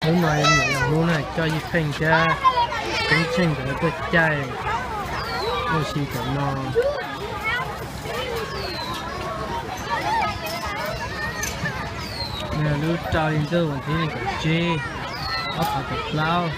Hnub no yog hnub na, coj Yij Pheej thiab Tub Tsheej nkawd tuaj caij ua si tom no. Lub rau li ntuj vas thib nees nkaum tsib, ob phav kaum plaub.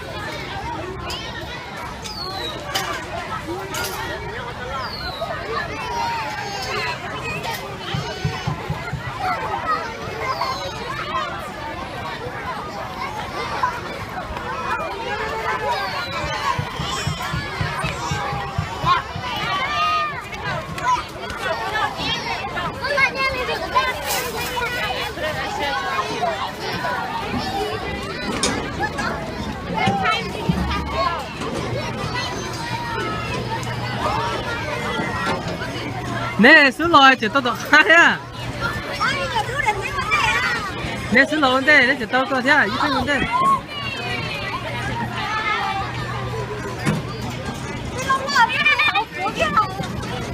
Neb xub los tseem tau tom qab thiab. Neb xub los ua ntej neb tseem tau koj thiab, ib tug ua ntej.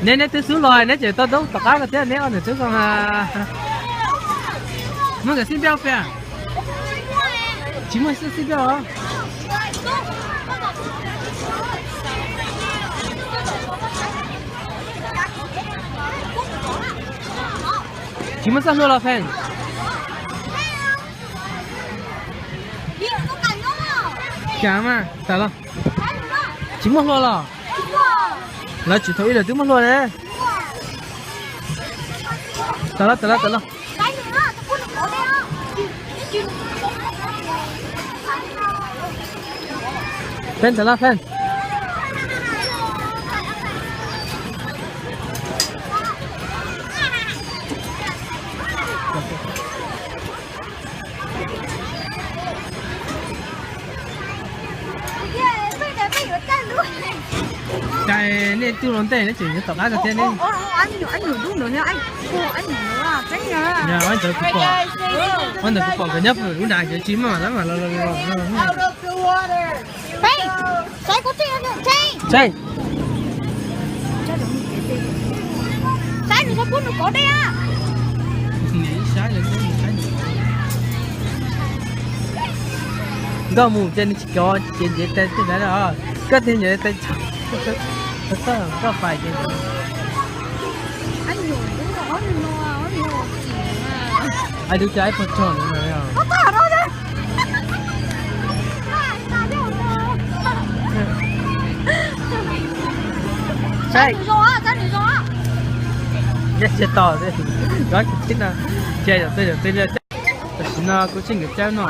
Neb, neb twb xub los neb tseem tau tom qab koj thiab, neb ob niam tub ko mas. Muaj nkawd xib npiaj pem? Tsis muaj xib npiaj os. Tsis muaj txoj hlua los Pheej? Cas mas tas los? Tsis muaj hlua los? Lawv tseem thaum ib lawm twb muaj hlua ne. Tas los, tas los, tas los. Pheej, tas los Pheej. Cas nej twb los ntej neb tseem yuav tom qab koj thiab ne. Yog, ntawd kuv pom, ntawd kuv pom nkawd nyob pem lub nram, nkawd tsis maj mam lawv mam los los. Pheej, saib kuv tseej, Pheej. Saib nws txhob pub nws kov dej a. Nkauj mus ces nws tsis kov ces ntiav tes tej ntawd os. Koj tig ntiav tes, koj pais ces. Ai, dub cov ib puag tog no. Saib, saib tos, kov tsis tib no, ces yog tej yog tej liaj. Tam sim no kuv tseem nkawd caij no.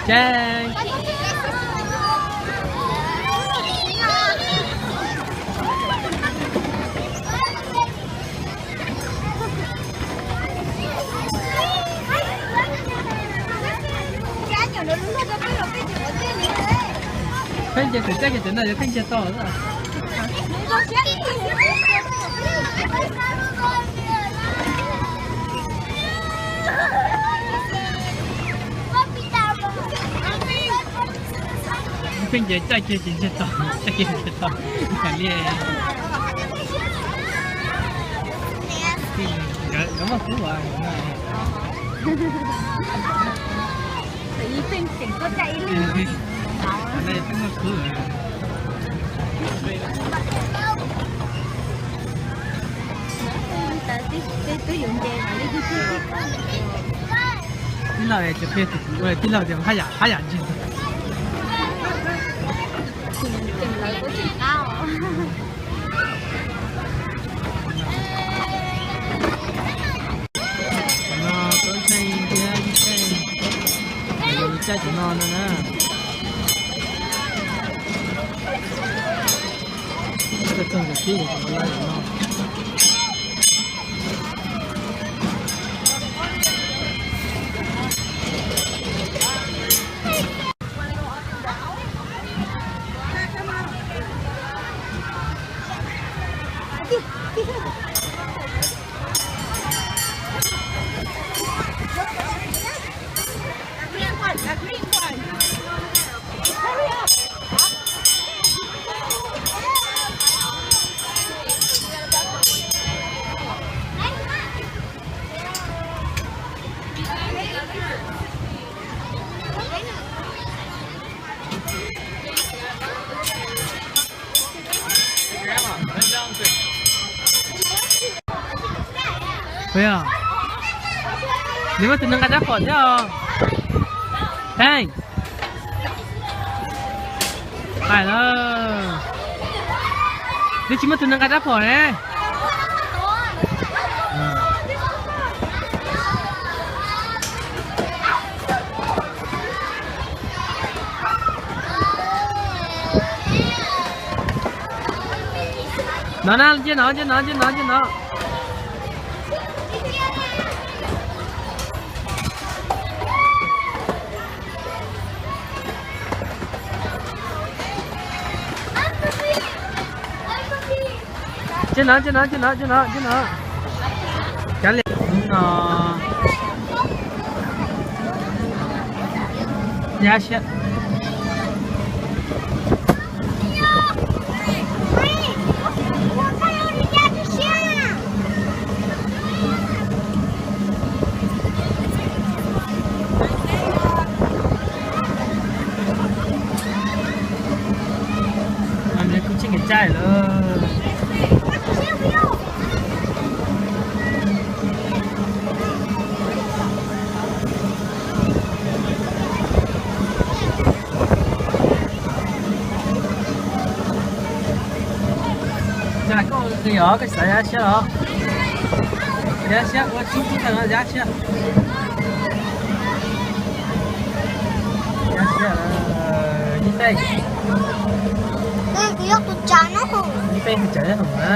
Ces Pheej ces tus caij ces tus no yuav pheej nce tau. Pheej ces caij kiag ces nce tau, caij kiag nce tau, ib tag li. Nkawd muaj khub as. Pheej tseem tuaj caij ib leeg. Pheej muaj khub. Twb yuav nce mas li. Tij laug es tsis qhia tus kuv, tij laug tias haj yam, haj yam ntsis. Tseem lawv kuj tseem qab os. Tam no Tub Tsheej thiab Yij Pheej, caij tam no no na. Txog nkawd tib no. Ua, nws muaj tus neeg nqa rab phom thiab os. Peej, hais lawm, twb tsis muaj tus neeg nqa rab phom ne. No na, nce no, nce no, nce no, nce no. Nce no, nce no, nce no, nce no, nce no. Cov liam no. Ya siab. Kuv tsis nkees cai lawm. Koj xav ya siab los? Ya siab, ua tib tib tag no ya siab. Ya siab, ib teeg. Kuv yuav tus tsav no. Ib teeg tus tsav nyob hauv na.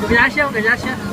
Ua ya siab, ua ya siab.